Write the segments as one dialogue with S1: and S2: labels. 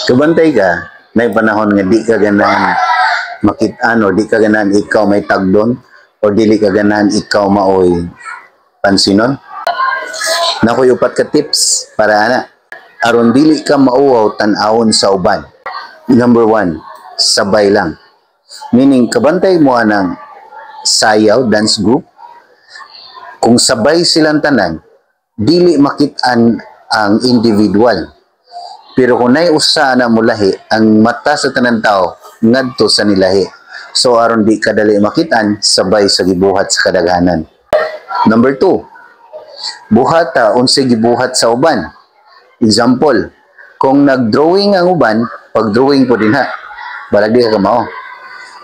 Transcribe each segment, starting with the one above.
S1: Kabantay ka, na panahon nga di ka ganahan makitaan or di ka ganahan ikaw may tagdon or dili ka ganahan ikaw maoy pansinon. Naa koy upat ka tips para ana. Aron dili ka mauwaw tan-awon sa uban. Number 1, sabay lang. Meaning, kabantay mo anang sayaw, dance group. Kung sabay silang tanan, dili makitaan ang individual. Pero kung nay usa na mulahi, ang mata sa tanan tao ngadto sa nilahi. So aron di ka dali makitaan, sabay sa gibuhat sa kadaghanan. Number 2, buhata unsay gibuhat sa uban. Example, kung nag-drawing ang uban, pag-drawing po dinha. Balag di ka kamao.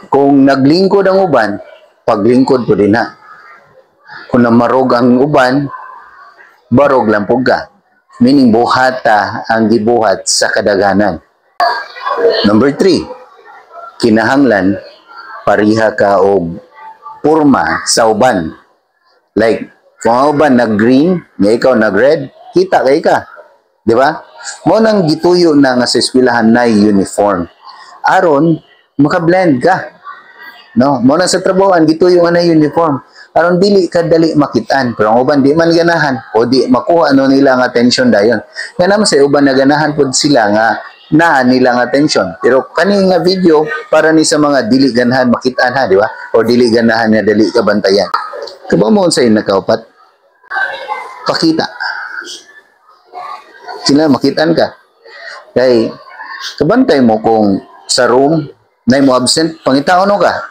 S1: Kung naglingkod ang uban, paglingkod po dinha. Kung namarog ang uban, barog lang pud ka. Meaning buhata ang gibuhat sa kadaghanan. Number 3, kinahanglan pariha ka og porma sa uban. Like, kung ang uban nag-green, nga ikaw nag-red, kita kay ka. Di ba? Mao nang gituyo na nga sa eskwelahan na uniform. Aron, maka-blend ka. No? Mao nang sa trabahoan, gituyo nga na uniform. Aron dili ka dali makitaan. Pero ang uban di man ganahan o di makuha ano nila ang attention dayon. Nga naman sa uban na ganahan pod sila nga naa nila ang attention. Pero kani nga video para ni sa mga dili ganahan makitaan ha, di ba? O dili ganahan nga dali ka bantayan. Kabaw mo unsay nakaupat? Pakita. Sila makitaan ka. Kay kabantay mo kung sa room na mo absent, pangitaon no ka.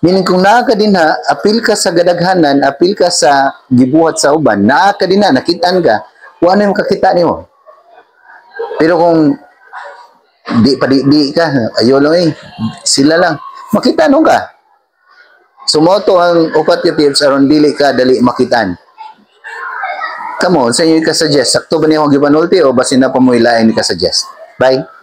S1: Meaning kung naa ka dinha, apil ka sa gadaghanan, apil ka sa gibuhat sa uban, naa ka dinha, nakitaan ka, wa na yung makakita nimo. Pero kung di pa di ka, ayo lang eh, sila lang, makita no ka. So mao to ang upat ka tips aron dili ka dali makitaan. Kamo, sa inyo ka-suggest, sakto ba niyo akong gipanulti o basin na pa mo ilain ka-suggest? Bye!